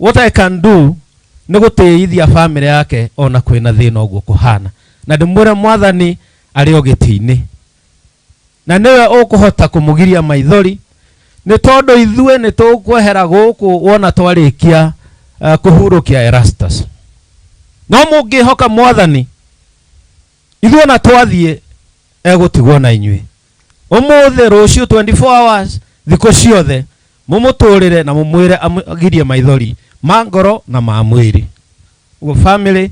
What I can do nĩ gũtĩithia family yake ona kwĩna thĩna ũguo kũhana, na ndĩmwĩre Mwathani arĩ o gĩtĩ-inĩ na nĩwe ũkũhota kũmũgiria maithori, nĩ tondũ ithuĩ nĩ tũkwehera gũkũ wona twarĩkia kũhurũkia Erastus. No mũngĩhoka Mwathani, ithuĩ ona twathiĩ egũtigwo na inyuĩ ũmũthĩ, rũciũ, 24 hours, thikũ ciothe, mũmũtũrĩre na mũmwĩre agirie maithori ma ngoro na ma mwĩrĩ. Ũguo family,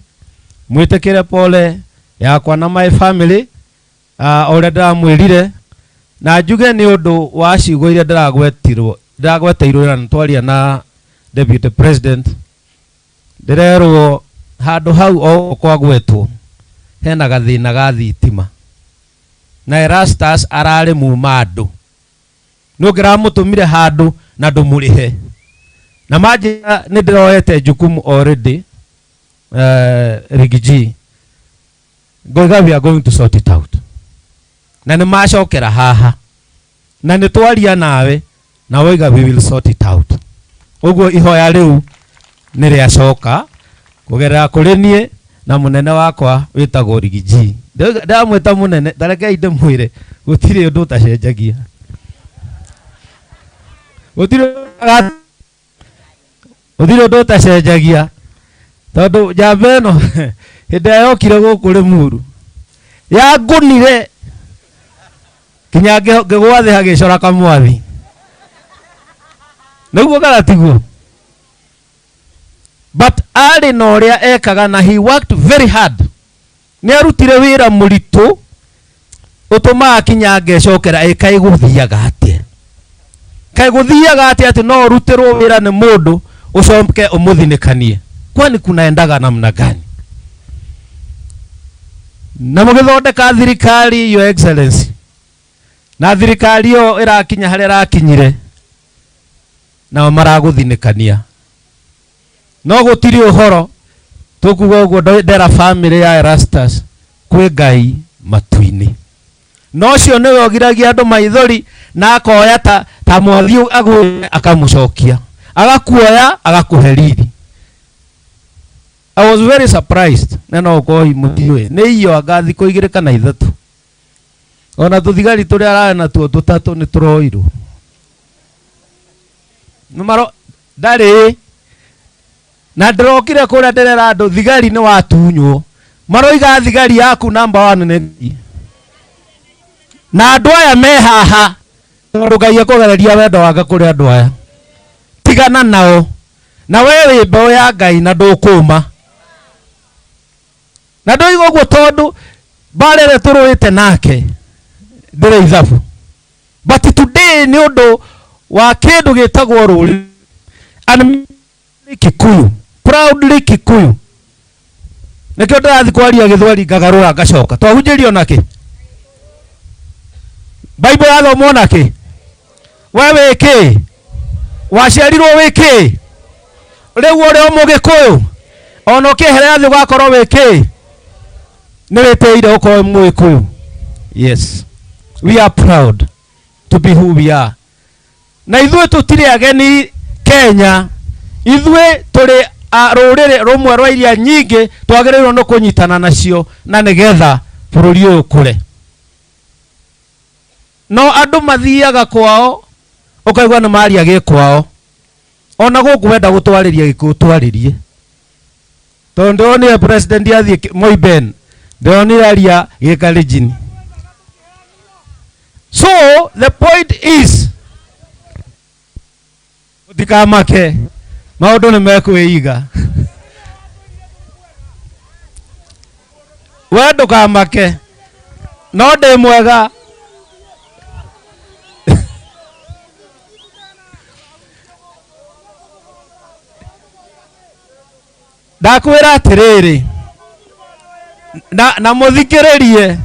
mwĩtĩkĩre pole yakwa na my family, o ũrĩa ndĩramwĩrire, na njuge nĩ ũndũ wa ciugo iria ndĩragwetirwo, ndĩragweteirwo na twaria na deputy president, ndĩrerwo handũ hau o kwagwetwo hena gathĩna ga thitima na Erastus ararĩ muma andũ nĩ ũngĩramũtũmire handũ na ndũmũrĩhe, na manjĩra nĩ ndĩroete jukumu already. Rigiji ngoiga we are going to sort it out, na nĩ macokera haha na nĩ twaria nawe na woiga we will sort it out. Ũguo ihoya rĩu nĩ rĩacoka kũgerera kũrĩ niĩ na mũnene wakwa wĩtagwo Rigiji. Ndamwĩta mũnene, tarekei ndĩmwĩre gũtirĩ ũndũ ũtacenjagia, gũtirĩ ũndũ ũtacenjagia, tondũ njamba ĩno hĩndĩ ĩrĩa yokire gũkũ Rĩmuru yangũnire kinya ngĩgwa thĩ hagĩcora kamwathi, nĩguo kana tiguo? But arĩ na ũrĩa ekaga na he worked very hard, nĩ arutire wĩra mũritũ ũtũmaga kinya ngecokera, ĩ kaĩ gũthiaga atĩa, kaĩ gũthiaga atĩa atĩ no ũrutĩrwo wĩra nĩ mũndũ ũcoke ũmũthinĩkanie? Kwani kunaendaga namna gani? Na mũgĩthondeka thirikari, Your Excellency, na thirikari ĩyo ĩrakinya harĩa ĩrakinyire, nao maragũthinĩkania, no gũtirĩ ũhoro tũkuga ũguo. Ndera family ya Erastus kwĩ Ngai matu-inĩ, na ũcio nĩwe ũgiragia andũ maithori na akoya ta mwathi agũe akamũcokia, agakuoya agakũhe riri. I was very surprised, na no ũkorwo mũtiũĩ nĩ iyo anga thikũ 2 kana 3, ona tũthigari tũrĩa ararĩ natuo tũtatũ nĩ tũroirwo. Nĩ maro ndarĩ na ndĩrokire kũrĩa ndĩrera andũ thigari nĩ watunywo, maroiga thigari yaku number one nĩ Ngai. Na andũ aya me haha tondũ Ngai ekũgereria wendo wake kũrĩ andũ aya, tigana nao, na we wĩ mbeũ ya Ngai na ndũkũma na ndoiga ũguo, tondũ mbara ĩrĩa tũrũĩte nake ndĩrĩ ithabu. But today nĩ ũndũ wa kĩndũ gĩtagwo rũrĩrĩ and Kikuyu, proudly Kikuyu, nĩkĩo ndĩrathiĩ kwaria gĩthweri ngagarũra ngacoka. Twahunjĩrio nakĩ? Bible yathomwo nakĩ? We wĩ kĩ? Waciarirwo wĩ kĩ? Rĩu ũrĩ o mũgĩkũyũ, ona ũkĩeherera thĩ ũgakorwo wĩ kĩ? Nĩ wĩtĩire gũkorwo wĩ mũgĩkũyũ. Yes, we are proud to be who we are, na ithuĩ tũtirĩ ageni Kenya, ithuĩ tũrĩ a rũrĩrĩ rũmwe rwa iria nyingĩ twagĩrĩirwo nĩ kũnyitana nacio na nĩgetha bũrũri ũyũ ũkũre. No andũ mathiaga kwao ũkaigua nĩ maria gĩ kwao, ona gũkũ wenda gũtwarĩria gĩkũyũ twarĩrie, tondũ ndĩronire president athiĩ Moi Ben, ndĩronire aria gĩkalenjin. So the point is, mũtikamake, maũndũ nĩ mekwĩiga. We ndũkamake, no ndĩ mwega. Ndakwĩra atĩrĩrĩ, na mũthikĩrĩrie.